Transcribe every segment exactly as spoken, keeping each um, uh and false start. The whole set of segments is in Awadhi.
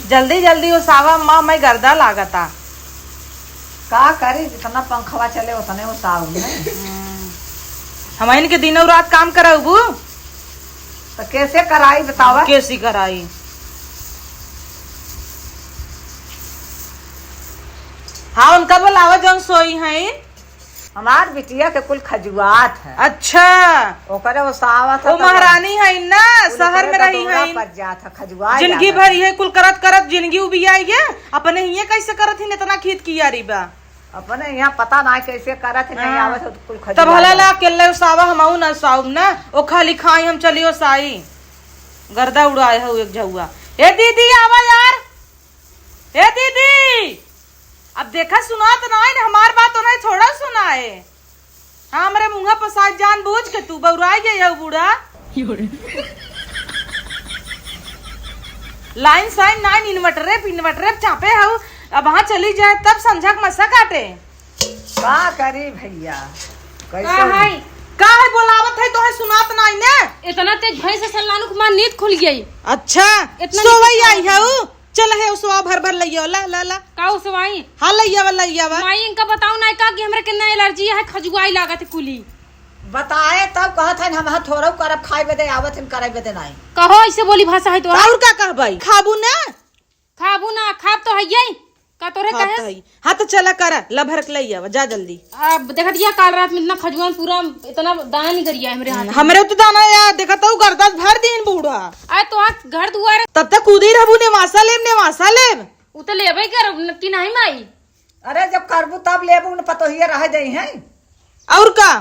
जल्दी जल्दी ओसावा अम्मा, मैं गर्दा लागता। का करी, जितना पंखवा चले उतने ओसाऊ में। हम्म। हमइन के दिनों रात काम कराऊ बू। तो कैसे कराई बतावा? कैसी कराई? हाँ, उनका बुलावा जौन सोई हैं। हमार बिटिया के कुल खजुआत है। अच्छा। ओकरे ओसावत है ओ तो महारानी है ना, कुल शहर ओकरे में रही गदौरा है। पर जात है, खजुआ जिंदगी जात भर है। ये कुल करत करत जिंदगी उबिया है, अपने हिये कैसे करत ही इतना खीत कियारी बा। अपने यहाँ पता ना कैसे करत है, नहीं हाँ। आवत है तो कुल तब खजुआ हला जात ला है। अकेले ओसावा, हम आऊ ना ओसाउब ना, ओ खाली खाई हम चली ओसाई। गर्दा उड़ाए हो एक झउआ। ए दीदी आवा यार, ए दीदी। अब देखा सुनात नाई ना, हमार बात तो नहीं थोड़ा सुनाए। हाँ, हमरे मुँह पर साथ जान बूझ के तू बौराई गई है बूढ़ा। लाइन साइन नाइन इन्वर्टरे पे, इन्वर्टरे पे चापे हऊ। अब वहाँ चली जाए तब संझा के मसा काटे। का करी भैया? कैसे का है? का है बोलावत है तोहे सुनात नाई ने? इतना तेज भैंस से सल्लानु के मार नींद खुल गई। अच्छा, इतना सोवई नींद आई है ऊ? चल हे उसवा भर भर लइया, ला, ला, ला। का उसवाई? हाँ, लइया वा, लइया वा। माई इनका बताओ ना का कि हमरे कितना एलर्जी है, खजुआई लागत है कुली। बताए तब कहत है हम हाँ थोड़ा करब खाए बदे आवत हैं करे बदे नाई। कहो ऐसे बोली भाषा है तो। और का कहबई? खाबू ना? खाबू ना, खाब तो है यही। का तोरे खाब कहे? तो है। हाँ तो चला करा, ला भरक लइया वा, जा जल्दी। अब देखत या काल रात में इतना खजुआन पूरा इतना दाना निकरिया है हमरे हाथ हम्म, में। हमरे तो दाना या देखत हूँ गर्दस भर दिन बूढ़ा। अरे तो घर दुआर तब तक कूदे रहबू, नेवासा लेब, नेवासा लेब। उ तो लेबे करब न कि नहीं माई? अरे जब करबू तब लेबू न, पतोहिया रह जाई हैं। और का?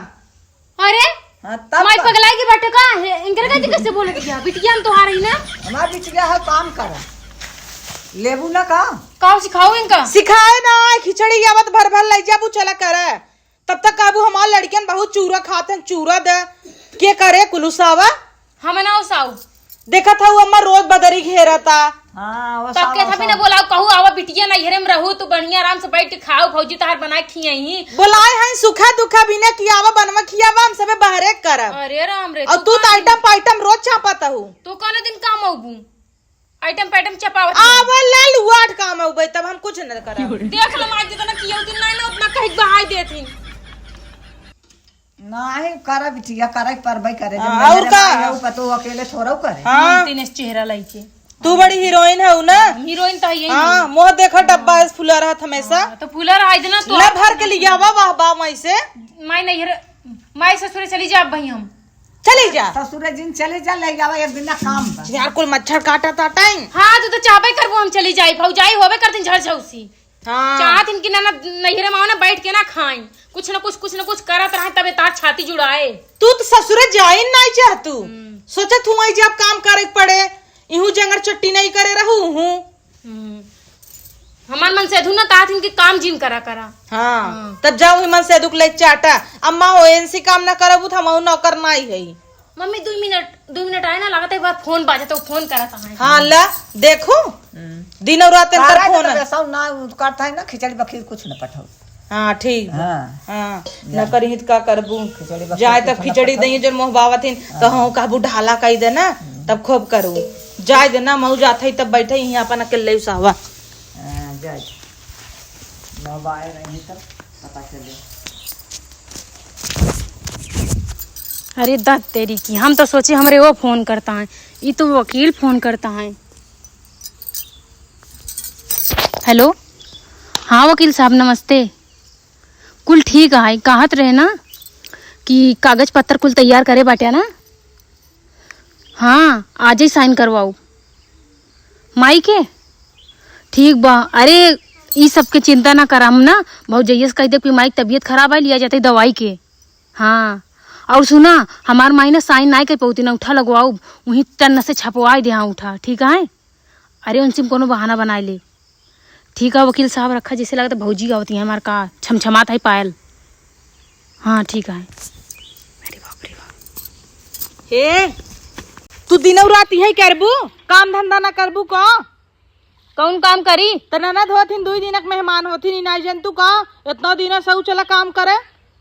अरे हाँ, तब माई का? पगलाई के बाटे का है? इनकर का कैसे बोलत गया? बिटिया हम तोहार ही ना। हमार बिटिया है काम करा। लेबू ना का? का सिखाओ इनका? सिखाए ना, खिचड़ी आवत भर भर लइ जाबू, चला करे। तब तक कहबू हमार लड़कियन बहुत चूरा खात हैं, चूरा दे। के करे कुलुसावा? हम ना ओसाऊ। देखत हऊ अम्मा रोज बदरी घेरता। हाँ, तब के ओसावा, था भी ना ओसावा। बोलाऊ, कहू आवा बिटिया नैहरे में रहू, तू बढ़िया आराम से बैठ के खाऊ, भौजी तहार बना के खियाई। बोलाए हैं सुखा दुखा बिना कि आवा बनवा खियावा, हम सबे बहरे करब। अरे राम रे, और तू तू तो कौन आइटम पाइटम रोज चापत हऊ। तू कौन दिन काम अउबू? आइटम पाइटम चपावत हई। आवा लाल वाट काम अउबे, तब हम कुछ न करब। देख लो माई, जितना किया उतना नहीं ना, उतना कहीं बहाई देथिन। नाही, करा बिटिया, करा परबई करे, जब हाँ, और नैहरे का? में आई हऊ, पतो अकेले थोड़ा करे। हाँ। तीन चेहरा लइके। तू बड़ी हीरोइन हऊ ना? हीरोइन तो है ही हाँ, नहीं। मुँह देखा डब्बा ऐसे फुला रहत हमेशा। हाँ, तो फुला रहा है ना, तो ना भर के लियावा, वाह, वाह, माई से। माई नहीं है, माई ससुरे चली जा भाई हम। चली जा। ससुरे जिन चली जा, ले जावा, एक दिन ना काम बा। यार, कुल मच्छर काटा था टाइम। हाँ, तू तो चाहबे करबो हम चली जाई, भौजाई होबे करतीन झड़ झौसी। हाँ। चाहत इनकी ननद नैहरे में ना बैठ के ना खाई, कुछ ना कुछ, कुछ ना कुछ करत रहे, तबे तार छाती जुड़ाए। तू तो ससुरे जाइन नाई चाहतू। हम्म। सोचत हूँ, आई जब काम करे के पड़े, इहू जंगर चट्टी नहीं करे रहू हूँ। हम्म। हमार मन से धुन ना कहत इनके काम जिन करा करा। हाँ। हाँ। तब जाओ ही मन से दुख ले चाटा। अम्मा हो, एनसी काम ना करबू, तो हम नौकर नाई है। मम्मी, दो मिनट, दो मिनट आए ना, लागत है एक बार फोन बाजे, तो फोन करत है। हाँ, ला, देखो, हम्म। दिन और रात इनकर तारा फोन के है। तो वैसा ना करता है ना, खिचड़ी बखीर कुछ न पठाओ। हाँ, ठीक बा। हाँ। हाँ, जा। न करी तो का करबू? खिचड़ी बखीर जाए कुछ तब न खिचड़ी पठाओ। दही जन मोहबावत हिन, हाँ। तो हम कहबू ढाला कही दे ना, हम्म। तब खूब करू। जाए दे ना, मऊ जात है तब बैठे ही अपन अकेले उसावा। हाँ, जाए दे। मोबाइल रही तब पता चले। अरे दत्त तेरी की, हम तो सोचे हमरे वो फोन करता है, ई तो वकील फोन करता है। हेलो, हाँ वकील साहब नमस्ते। कुल ठीक है, कहत रहे ना कि कागज पत्तर कुल तैयार करे बाटे ना। हाँ, आज ही साइन करवाऊ। माई के? ठीक बा। अरे, ई सब के चिंता ना करा, हम ना भौजैया से कह दे कि माई के तबीयत खराब है, लिया जाते दवाई के। हाँ, और सुना, हमार माई ना साइन नाई कर पौती, ना उठा लगवाऊ, वहीं टन से छपवाई दे, हाँ उठा, ठीक है? अरे, उनसे हम कोनो बहाना बनाए ले। ठीक है वकील साहब, रखा, जैसे लगता भौजी आवती है हमार का छमछमात है पायल। हाँ, ठीक है। अरे बाप रे बाप। हे, तू दिनौ रात यही करबू? काम धंधा ना करबू का? कौन काम करी? त ननद होथिन, दुई दिनक मेहमान होथिन, ई नाई जनतू का? इतना दिनों से ऊ चला काम करे।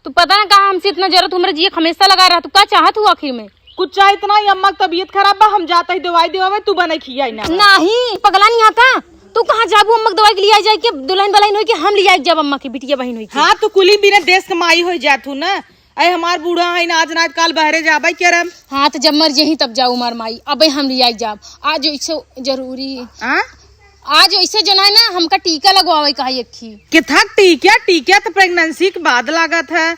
तू पता ना का हमसे इतना जरूरत, हमरे जिए हमेशा लगा रहा, तू का चाहत हूँ आखिर में? तू चाहे इतना ही अम्मा की तबीयत खराब बा, हम जाता ही दवाई देवावे, तू बने खिया ही ना। नहीं, पगला नहीं आता। तू कहाँ जाबू अम्मा के दवाई के लियाई जाए के? दुल्हन बलहन होई के हम लियाई जाब अम्मा के, बिटिया बहन होई के। हाँ, तू कुली बिना देश के माई होई जात हूँ ना। अरे हमार बूढ़ा है ना, आज ना काल बहरे जाबे करम। हाँ, तो जब मर जही तब जाऊ हमार माई। अबे हम लियाई जाब। आज ऐसे जरूरी। हाँ? आज ऐसे जो ना, ना हमका टीका लगवावे का है एक ही। किथा टीका? टीका तो प्रेगनेंसी के बाद लागत है।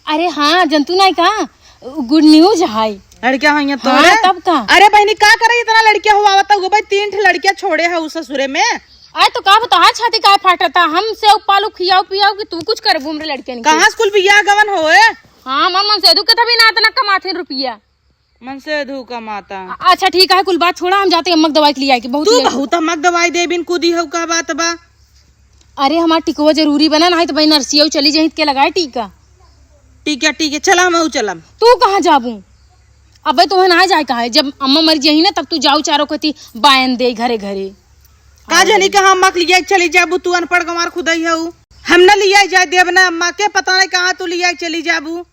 अरे हाँ, जनतू नाई का? गुड न्यूज है। लड़कियां होइया हाँ, तोरे? तब का? अरे बहनी, का करे इतना लड़कियां हुआ आवता हुआ भाई, तीन ठे लड़कियां छोड़े है उस ससुरे में। आय तो का बता, छाती काय फाटता? हम सेव पालू खियाऊ पियाऊ कि तू कुछ करबू हमरे लड़कियन के? कहाँ स्कूल बियाह गवन होए? हाँ, हमार मन से दुख के तभी ना इतना कमाथिन रुपया। मन से धू कमाता। अ-, अच्छा ठीक है, कुल बात छोड़ा, हम जाते अम्मा के दवाई के लिए आए के बहुत तू लेट। बहुत अम्मा के दवाई दे बिन कूदी हो, का बात बा? अरे हमार टिकवा जरूरी बना, नहीं तो भाई नर्सिया चली जाई के लगाए टीका। ठीक है, ठीक है, चला हम चलम। तू कहाँ जाबू? अबे तुम्हें ना जाए कहा है, जब अम्मा मर जाई ना तब तू जाऊ चारों कती बायन दे घरे घरे। का जानी कहाँ अम्मा के लिए चली जाबू, तू अनपढ़ गंवार खुदाई हऊ। हम ना लिया जाए देब ना अम्मा के, पता नहीं कहाँ तू लिया चली जाबू।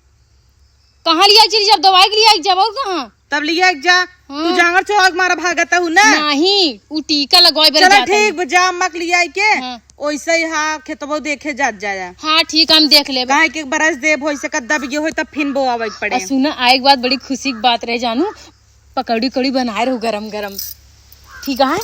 कहाँ लिया चली जाब? दवाई के लिया जाब और कहाँ? तब लिया जा। तू हाँ। जांगर चोराव के मारा भागत हऊ ना। नहीं, उ टीका लगवाए बर चला जात ठीक हई। बा, जा अम्मा के लिया के। हाँ। ओइसे ही हाँ खेतबो देखे जात जाया। हाँ ठीक, हम देख लेबे। काहे के बरस देब होई सकत दब गए होई तब फिन बोआवे के पड़े। आ सुना, आ एक बात बड़ी खुशी की बात रहे जानू, पकौड़ी उकौड़ी बनाए रहू गरम गरम। ठीक है?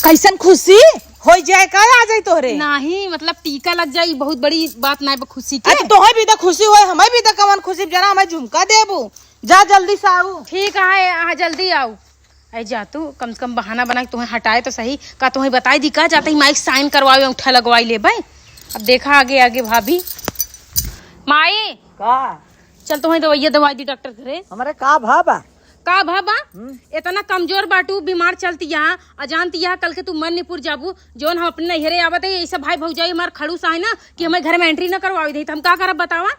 कैसन खुशी? होई जाए का आ जाई तोहरे? नहीं, मतलब टीका लग जाई, बहुत बड़ी बात ना बा खुशी के। अरे तोहे भी तो खुशी होए, हमें भी तो कवन खुशी, जरा हमें झुमका देबू। जा जल्दी से आऊ। ठीक है, हाँ जल्दी आऊ। ऐ जा तू, कम से कम बहाना बना के तुम्हें हटाए तो सही। का तुम्हें बताई दी का, जाते ही माइक साइन करवावे, अंगूठा लगवाई ले भाई। अब देखा आगे आगे भाभी। माई, का? चल तुम्हें दवाइया दवाई दी डॉक्टर घरे। हमरे का भा बा? का भा बा? हम्म। इतना कमजोर बाटू, बीमार चलती यहाँ, अजानती यहाँ, कल के तू मरनीपुर जाबू, जौन हम अपने नैहरे आवत है, ये सब भाई भौजाई हमार खड़ूस है ना कि हमें घर में एंट्री ना करवावे दे, तो हम का करब बतावा?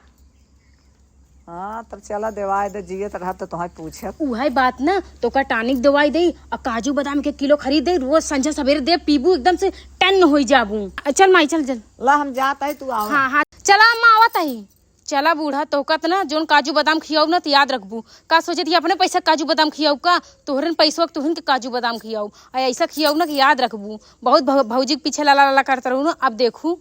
हाँ, तब चला देवाई दे, जियत रहा तो तोहर पूछब। उहे बात ना, तो का टॉनिक दवाई दे, आ काजू बादाम के किलो खरीद दे, रोज संझा सवेरे दे पीबू, एकदम से टन होई जाबू। आ, चल माई, चल, चल। ला, हम जात है, तू आवा। हाँ, हाँ, चला अम्मा, आवत है। चला बूढ़ा, तोहका त ना जौन काजू बादाम खियाऊ ना त याद रखबू। का सोचत ही अपने पैसा काजू बादाम खियाऊ का? तोहरन पैसवा के तोहरन के काजू बादाम खियाऊ। आ ऐसा खियाऊ ना कि याद रखबू। बहुत भौ-, भौजी के पीछे लाला लाला करत रहू ना, अब देखू।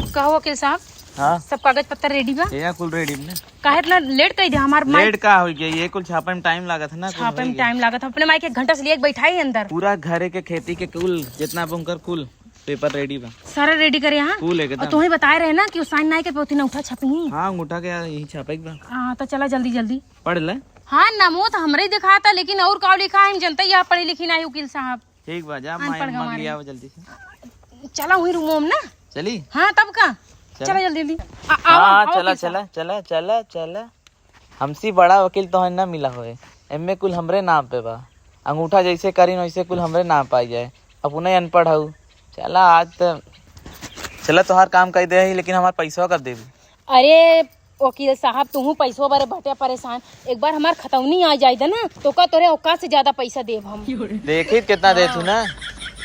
कहो वकील साहब। हाँ। सब कागज पत्तर रेडी बा? ये कुल रेडी ने। काहे इतना लेट कर दिया हमार माई? लेट का हो गया? ये कुल छापे में टाइम लागत है ना, कुल छापे में होई गया। टाइम लागत है। अपने माई के एक घंटा से लिए बैठा ही अंदर। पूरा घरे के खेती के कुल जितना बा उनकर कुल पेपर रेडी बा। सारा रेडी करे यहाँ? कुल एकदम। और तुम्हें बताए रहे ना कि वो साइन नाई के पोथी अंगूठा छपी। हाँ, अंगूठा के यही छापे के बा। हाँ, तो चला जल्दी जल्दी। पढ़ ले। हाँ, नमो तो हमरे ही दिखाता, लेकिन और का लिखा है, हम जनता ही यहाँ पढ़ी लिखी नहीं वकील साहब। ठीक बा, जा, माई अनपढ़ अम्मा गंवार के लियाओ जल्दी से। चला वही रूम में ना। चली? हाँ, तब का? चला। चला जल्दी, जल्दी। आ, आओ, हाँ, आओ चला, पीछा। चला, चला, चला, चला। हमसे बड़ा वकील तो है ना मिला होए। एमे कुल हमरे नाम पे बा। अंगूठा जैसे करीन वैसे कुल हमरे नाम पे आई जाए। अपने अनपढ़ हऊ। चला आज तो, चला तोहार काम कर दे ही, लेकिन हमार पैसवा कब देबू? अरे वकील साहब, तुहू पैसवा बारे बटे परेशान। एक बार हमार खतौनी आ जाए दे ना, तो का तोरे औकात से ज्यादा पैसा देब हम। देखी कितना देत हूँ ना,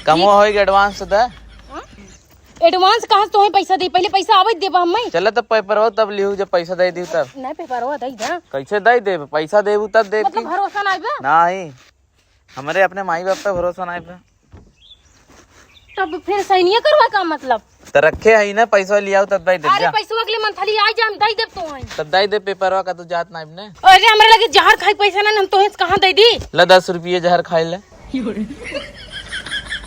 कमो होई के एडवांस दे। हाँ? एडवांस कहाँ से तोहे पैसा दी? पहले पैसा आवत देबा हमें। चला तब पेपरवा तब लिहू, जब पैसा दे दी तब। नहीं, पेपरवा दे दा। कैसे दे देब? पैसा देबू तब देब मतलब की। भरोसा नहीं बा? नहीं, हमरे अपने माई बाप पे भरोसा नहीं बा। तब फिर सही नहीं करवा का मतलब? तो रखे है ना, पैसा लियाओ तब दे देब अरे जा। पैसवा के लिए मंथली आई जा, हम दे देब तोहे। तब दे दे पेपरवा का, तू जात ना अपने। अरे हमरा लगे जहर खाई पैसा ना, हम तोहे से कहाँ दे दी? ले दस रुपये जहर खाए ले।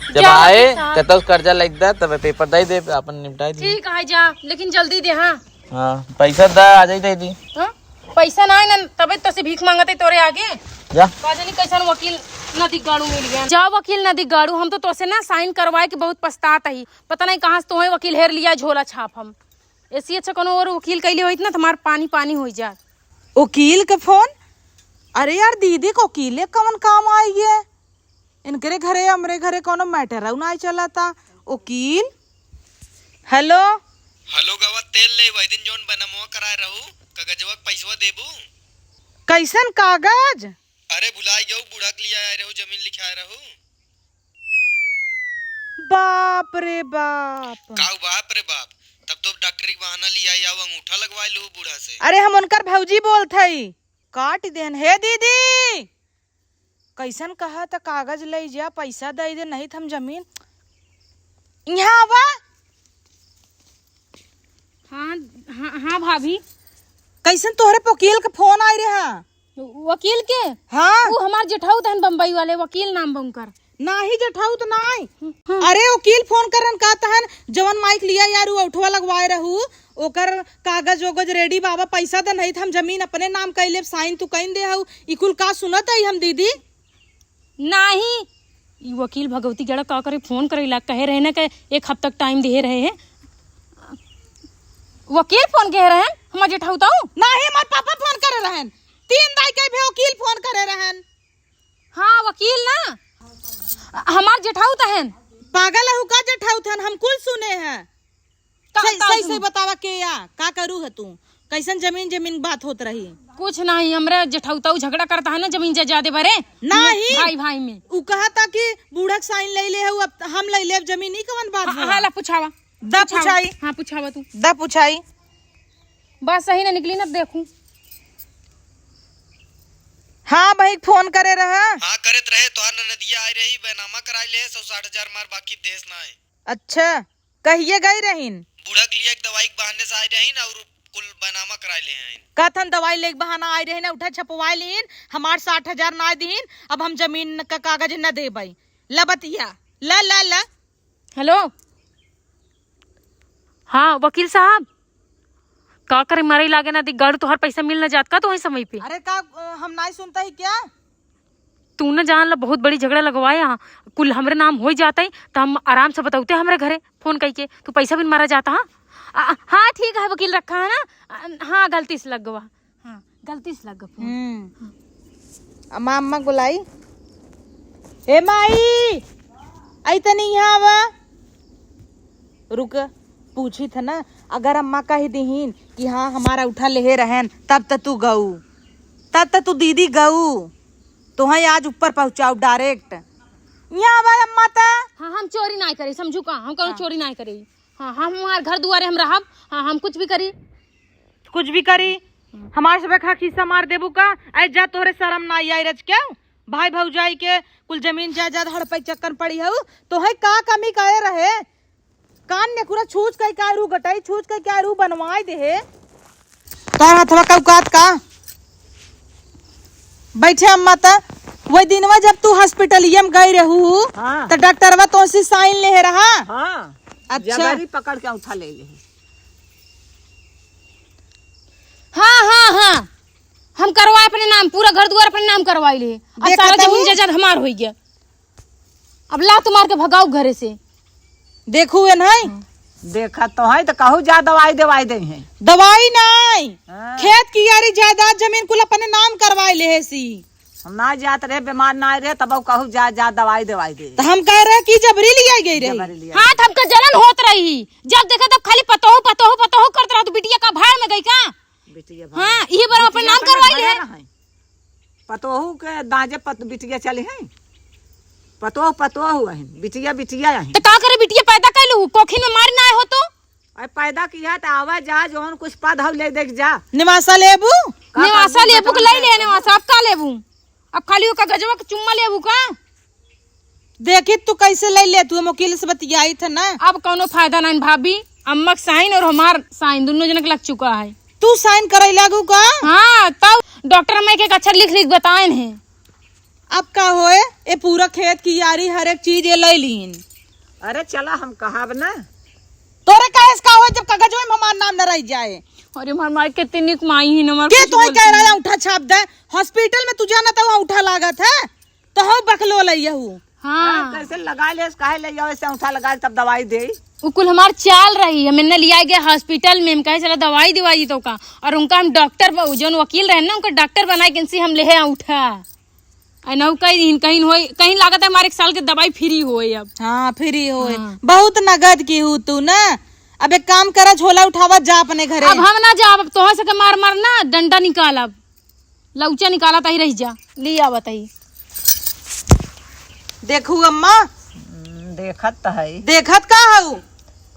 जब जा आए, वकील साहब। कतौ कर्जा लग दा, तब पेपर दे दे, अपन निपटाई दे। ठीक है, जा, लेकिन जल्दी दे, हाँ। हाँ, पैसा दा, आ जाई दे दी। हाँ? पैसा ना है ना, तबे तो से भीख मांगते तोरे आगे। जा। का जानी कैसन वकील नदी गाड़ू मिल गया। जा वकील नदी गाड़ू, हम तो तोसे ना साइन करवाए के बहुत पछतात ही। पता नहीं कहाँ से तोहे वकील हेर लिया, झोला छाप हम। ऐसी अच्छा कोनो और वकील कैले होइत ना, तुम्हार पानी पानी हो जात। वकील के फोन? अरे यार दीदी, के वकील कवन काम आई है? इनकरे घरे, हमरे घरे कोनो मैटर ना चलता। वकील, हेलो। हेलो, गवा तेल ले, वही दिन जौन बनमवा कराए रहू, कागजवा के पैसवा देबू? कैसन कागज? अरे भुलाइ गऊ, बूढ़ा के लिए आए रहू, जमीन लिखाए रहू। बाप रे बाप। काऊ बाप रे बाप, तब तो डॉक्टरी के बहाना लिया आऊ अंगूठा लगवाए लू बूढ़ा से। अरे हम उनकर भौजी बोलत हई, काट देन। हे दीदी, कैसन कहा त कागज ले जा, पैसा दे दे, नहीं त हम जमीन। यहाँ आवा। हाँ, हाँ, हाँ भाभी। कैसन तोहरे वकील के फोन आए रहा? वकील के? हाँ। उ हमार जेठाऊ तहन बम्बई वाले, वकील नाम बा उनकर। नाही जेठाऊ त नाही। हाँ। अरे वकील फोन करन का तहन, जवन माइक लिया यार, उ औठवा लगवाए रहू, ओकर कागज ओगज रेडी बाबा, पैसा दे, नहीं त हम जमीन अपने नाम कइ लेब, साइन तू कइन दे हऊ। ई कुल का सुनत हई हम दीदी? नाही, ई वकील भगवती गेड़ा का करे, फोन करे ला कहे रहे ना कि एक हफ्ता के टाइम दे रहे हैं। वकील फोन कहे रहन, हमार जेठाऊ ताऊ? नाही, हमार पापा फोन करे रहन। तीन दाई के भी वकील फोन करे रहन। हाँ, वकील ना, हमार जेठाऊ तहन। पागल हऊ का जेठाऊ तहन? हम कुल सुने हैं। का, सही, का सही, सुन? सही बतावा के या, का करू है तू? कैसन जमीन, जमीन बात होत रही? कुछ नहीं, हमरे जेठौताऊ झगड़ा करता है ना जमीन जायदाद बारे। नहीं। भाई, भाई में। उ कहा था कि बूढ़ा के साइन ले ले हऊ, अब हम ले लेब जमीन, ई कवन बात हाँ, हुआ? हाँ, ला पुछावा। दा पुछावा। पुछाई। हाँ, पुछावा तू। दा पुछाई। बात सही ना निकली ना, देखू। हाँ, बहिन फोन करे रहा। हाँ, करत रहे, तोहार ननदिया आई रही, बैनामा कराई ले, सौ साठ हजार मार बाकी देस ना है। अच्छा। कहिए गई रहीन? बूढ़ा के लिए एक दवाई के बहाने से आए रहीन और कुल बैनामा कराए ले आइन। कथन दवाई लेके बहाना आए रहीन, उठा छपवाए लीन, हमार साठ हजार ना दीन, अब हम जमीन का कागज न देबई। ल बतिया, ल, ल, ल। हेलो, हाँ वकील साहब, का करे, मरे लागे ना दी, गाड़ू तोहार पैसा मिल ना जात का तोहे समय पे? अरे का, अ, हम नाई सुनता ही क्या? तू न जान ला, बहुत बड़ी झगड़ा लगवाए यहाँ, कुल हमरे नाम होइ जात है, त हम आराम से बतौते हमरे घरे फोन कइके, तू पैसा बिन मारा जाता, हाँ? आ, हाँ, ठीक है, वकील रखा है ना? आ, हाँ, गलती से लग गवा, हाँ, गलती से लग गवा फोन। हम्म। अम्मा, अम्मा बुलाई। ए माई, आई तनी यहाँ आवा। रुक, पूछी था ना, अगर अम्मा कह दीहिन कि हाँ, हमारा उठा लेहे रहन, तब त तू गऊ, तब त तू दीदी गऊ, तोहई आज ऊपर पहुँचाऊ डायरेक्ट। यहाँ आवा अम्मा त। हाँ, हम चोरी नाई करी, समझू का? हम कौनो हाँ। चोरी नाई करी। हाँ, हम हमार घर दुआरे हम रहब। हाँ, हम कुछ भी करी। कुछ भी करी। हमार सब एक हिस्सा मार देबू का? ऐ जा, तोहरे शरम ना आई रज के? भाई भौजाई के कुल जमीन जायदाद हड़पै के चक्कर में पड़ी हऊ। तोहई का कमी करे रहे? कान नेकुरा छूछ के कारू गटाई, छूछ के कारू बनवाई देहे। तोहर हथवा का औकात का? बैठे अम्मा त। वही दिनवा जब तू हॉस्पिटलिया में गई रहू, हाँ। त डॉक्टरवा तोसे साइन लेहे रहा? हाँ। अच्छा। जबरी पकड़ के औंठा ले ले। हाँ, हाँ, हाँ। हम करवाए अपने नाम, पूरा घर दुआर अपने नाम करवाई ले। अब देखा सारा तो जमीन हूँ। जायदाद हमार होइ गया। अब लात मार के भगाऊ घरे से। देखू ए नहीं। देखा तो है तो कहू जा दवाई देवाई दे हैं। दवाई नहीं। हाँ। खेत कियारी जायदाद जमीन कुल अपने नाम करवाई ले है सी। हम ना जात रहे, बीमार ना रहे, तब कहू जा, जा दवाई देवाई दे। तो हम कह रहे कि जबरी लिया गई रही। जबरी लिया। हाँ, तो हमका जलन होत रही। जब देखे तब खाली पतोहू, पतोहू, पतोहू करत रहा, तो बिटिया का भाड़ में गई का? बिटिया भाई। हाँ, इहे बार हम अपन बिटिया नाम अपने करवाई घरे ले। रहै। पतोहू के दाँजे पत-, बिटिया चली हैं। पतोह, पतोह हुआ है, बिटिया, बिटिया है। तो का करे, बिटिया पैदा कैलू, कोखिन में मारी ना हो तो? अरे पैदा किया तो आवा जा, जौन कुछ पद हौ ले देख जा। निवासा लेबू? का निवासा करबू, लेबू के बेटा? ले ले निवासा, अब का लेबू? अब खाली ओका गजवा के चुम्मा लेबू का? देखी तू कैसे ले ले, तू हम वकील से बतियाई था ना। अब कौनो फायदा नहीं भाभी, अम्मा के साइन और हमार साइन दोनों जन के लग चुका है। तू साइन करे लागू का? हाँ, तब डॉक्टर अम्मा एक एक अक्षर लिख लिख बताए हैं। अब का होए, ए पूरा खेत कियारी हर एक चीज ये ले लीन। अरे चला हम कहब ना। तोरे कहे से का होए जब कागजवा में हमार नाम न रह जाए? अरे हमार माई कितनी निक माई ही न, हमार के कुछ तोहे बोलती कह रहा नहीं। औंठा छाप दे, हॉस्पिटल में तू जाना था औंठा लागत है। तो हौ बकलोल अइहू। हाँ। हाँ, कैसे लगा ले, काहे ले जाओ ऐसे औंठा लगा ले, तब दवाई दे। उ कुल हमार चाल रही, हम इन्हें लिया गए हॉस्पिटल में, हम कहे चला दवाई दिवाई तो का, और उनका हम डॉक्टर ब-, जौन वकील रहे ना, उनका डॉक्टर बनाए के इनसे हम लेहे औंठा। आ नौ कहीं दिन कहीं होई, कहीं लागत है हमारे एक साल के दवाई फ्री होए अब। हाँ, फ्री होए। हाँ। बहुत नगद की हूँ तू ना। अब एक काम करा, झोला उठावा, जा अपने घरे। अब हम ना जाब, अब तोहर से के मार मार ना डंडा निकालब। लौचा निकाला ताही रह जा, ले आवा ताही। देखू अम्मा, हम्म, देखत त है। देखत का हऊ?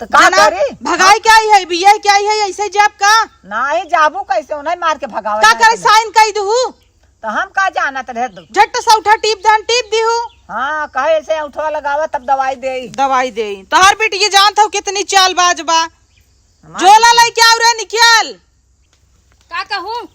त का जना करी? भगाई हम के आई है, बियाह के आई है, ऐसे जाब का? नाही जाबू कैसे, उन्हें मार के भगावा का जाए करे, तो। साइन कई दहू। त हम का जानत रहे दू। झट से उठा टीप दहन, टीप दीहू। हाँ, कहे ऐसे उठवा लगावा तब दवाई देई। दवाई देई। तोहार बिटिया जानत हऊ कितनी चालबाज बा। हमार झोला लइके आउ रे, निकल। का कहूँ?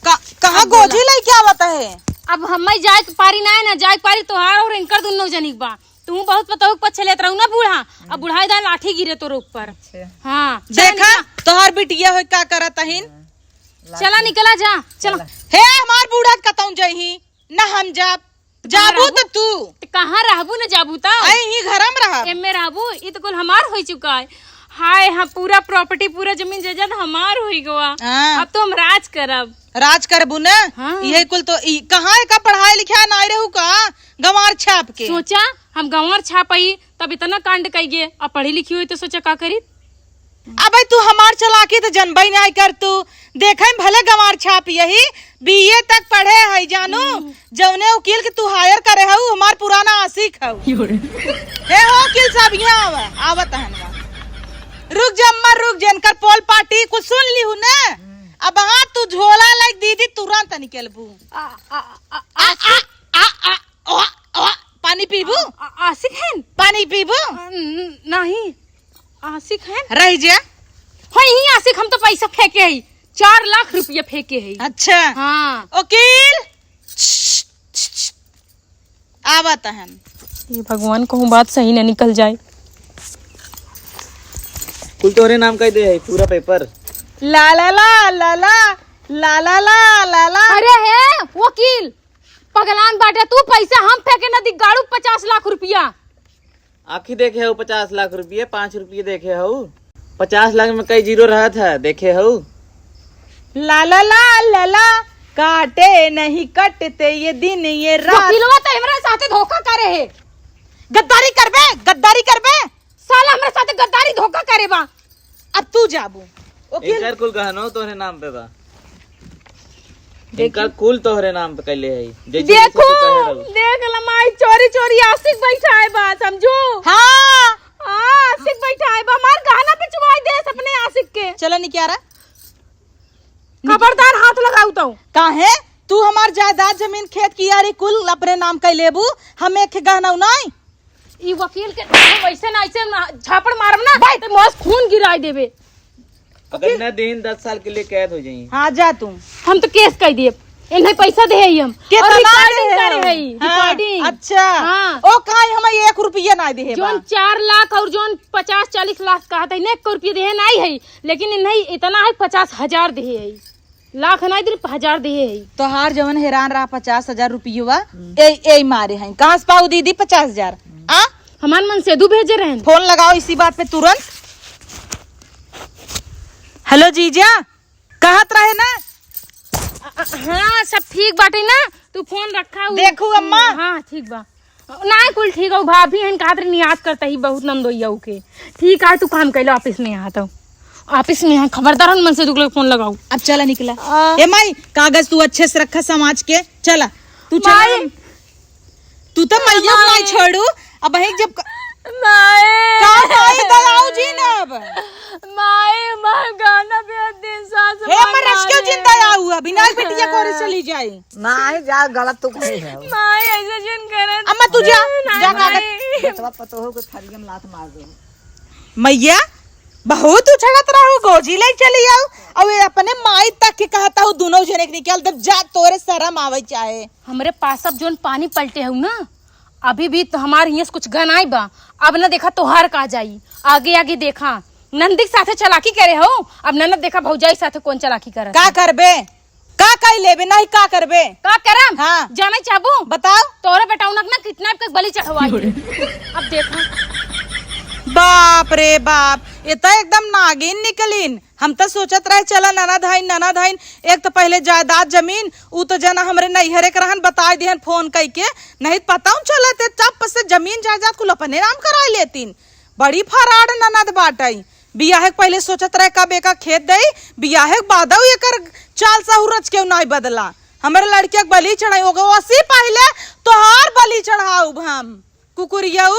का, कहाँ अब बोला। गोजी लइके आवत है? अब हम्मे जाए के पारी ना है ना, जाए के पारी तोहार और इनकर दुनो जनी के बा। तू बहुत पतोह के पछे लेत रहू ना बूढ़ा, अब बुढ़ाई दा लाठी गिरे तोर ऊपर। अच्छा। हाँ, चला देखा, निकला। तोहार बिटिया होई का करत अहिन। हाँ, चला लाठी। निकला जा, चला। चला। हे, हमार बूढ़ा कतौन जइही, ना हम जाब। कहाँ जाबू रहबू? त तू। त कहाँ रहबू न जाबू त? अई ही घरम रहब। एमे रहबू? ई त कुल हमार होइ चुका है। हाय, हम पूरा property, पूरा जमीन जायदाद हमार होइ गवा। हाँ। अब तो हम राज करब। राज करबू न? हाँ। इहे कुल तो, ई कहाँ है का पढ़ाई लिखाई नाई रहू का? गंवार छाप के। सोचा, हम गंवार छाप आई, तब इतना कांड कई गे। अब पढ़ी लिखी होई तो सोचा का करी? अबे तू हमार चालाकी त जनबई नाई कर तू। देखे में भले गंवार छाप यही, बीए तक पढ़े है जानू। हम्म। जौने वकील के तू hire करे हऊ, हमार पुराना आशिक हऊ। यो रे। हे हो वकील साहब, यहाँ आवा, आवत हन बा। रुक जा अम्मा, रुक जा, इनकर पोल पार्टी कुछ सुन लिहू ने। हम्म। अब हाँ तू झोला लाइक दीदी तुरंत निकलबू। आ, आ, आ, आ, आ, आशिक? आ, आ, आ, ओ, ओ, पानी पीबू? आ, आ, आशिक हन? पानी पीबू? आ, न-, नहीं। आशिक हन? रह जा। हाँ, यही आशिक, हम तो पैसा फेंके हई, चार लाख रुपया फेंके हई। अच्छा। हाँ। वकील, आवत हन। ये भगवान, कहूँ बात सही न निकल जाए। कुल तोहरे नाम कई दे है, पूरा paper। ला, ला, ला, ला, ला। अरे हे वकील, पगलान बाटे तू, पैसा हम फेंके न दी गाड़ू पचास लाख रुपया। आँखी देखे हऊ पचास लाख रुपये, पाँच रुपये देखे हऊ? पचास लाख में कई zero रहत है, देखे हऊ? ला ला ला ला ला, काटे नहीं कटते ये दिन ये रात। वकीलवा तो हमरा साथे धोखा करे है। गद्दारी करबे, गद्दारी करबे। साला हमरा साथे गद्दारी धोखा करे बा। अब तू जाबू। वकील इनकर कुल गहनो तोहरे नाम पे बा। देखी। इनकर कुल तोहरे नाम पे कैले है। जैसे देखू, जैसे तू कहे रहू। देख ला माई, चोरी चोरी आशिक बैठा है बा, समझू? हाँ। हाँ, आशिक बैठा है बा, हमार गहना बेचवाई देस अपने आशिक के। चला निकियारा। खबरदार हाथ लगाऊ तो। काहे? तू हमार जायदाद, जमीन, खेत कियारी कुल अपने नाम कइ लेबू, हम एक गहना नाई। ई वकील के वैसे ना, ऐसे ना झापड़ मारब ना, बैठ। तो मौस खून गिराई देबे। अगर वकील ना देहिन, दस साल के लिए कैद हो जाई। हाँ, जा तू। हम तो case कइ दिए, इन्हें पैसा देहे ही हम। कितना और recording देहे करे हो? है, हाँ, recording। अच्छा। हाँ। ओ, काहे हम एक रुपया ना देहे बा। जोन चार लाख और जोन पचास चालीस लाख कहत है, एक रुपया देहे नाई है, लेकिन इन्हें इतना है, पचास हजार देहे है। लाख नाई दिल, हजार दिहे है। तोहार जवन हेरान रहा पचास हजार रुपयवा, हम्म। ए, ए मारे हैं। कहाँ से पाऊ दीदी पचास हजार? हम्म। आ? हमार मनसेदू भेजे रहन। फोन लगाओ इसी बात पे तुरंत। हेलो जीजा, कहत रहे ना? अ, अ, हाँ, सब ठीक बाटे ना? तू फोन रखा, उ, देखू अम्मा। हाँ, ठीक बा। नाहीं, कुल ठीक हौ, भाभी हन, कहत रहनी याद करत ही बहुत नंदोइया के। ठीक है, तू काम कइलो, office में यहाँ तो। Office में यहाँ खबरदार हन, मनसेदू के फोन लगाऊ। अब चला निकला। आ। ए माई, कागज तू अच्छे से रखा समाज के, चला। तू चला माई। हम, तू तो मैया माई। नाहीं छोड़ू, अब वहीं जब क-, माई। का माई दयाऊ जी ना अब। माई, माई गाना पे दिन सास हे माई मरस के मारे। जिंदा आऊ, अभी ना बिटिया कोरे चली जाई। नाहीं, जा, गलत तू कही है। माई, ऐसे जिन करत। अम्मा, तू जा, नहीं, जा, कागज। माई। बेटवा पतोह के थरिया में लात मार दे। मैया, बहुत उछड़त रहू, गोजी ले चली आऊ, और ये अपने माई तक के कहत हऊ, दुनो जने के निकाल दे, जा, तोरे शरम आवे चाहे। हमरे पास अब जोन पानी पलटे हऊ ना, अभी भी तो हमार हियां से कुछ गनाई बा, अब ना देखा तोहार का जाई, आगे आगे देखा। ननद के साथे चालाकी करे हऊ, अब ननद देखा भौजाई साथे कौन चालाकी करत का है। करबे? का कइ लेबे, नाहीं का करबे? का करम? हाँ। जाने चाहबू? बताओ। तोहरे बेटौनक ना कितना के बलि चढ़वाई। अब देखा। बाप रे बाप, ये तो एकदम नागिन निकलिन। हम तो सोचत रहे, चला ननद हइन, ननद हइन, एक तो पहले जायदाद जमीन, ऊ तो जना हमरे नैहरे के रहन, बताइ दिहन फोन कइके, नहीं पता हूँ चलत, चप से जमीन जायदाद कुल अपने नाम कराइ लेतिन। बड़ी फराड ननद बाटइ। बियाहे के पहिले सोचत रहे, कब एका खेत देई, बियाहे के बादउ एकर चाल सहूर रच केउ नाहीं बदला। हमरे लड़किया के बलि चढ़ाई, ओके ओसी पहिले तोहार बलि चढ़ाउब हम, कुकुरियउ।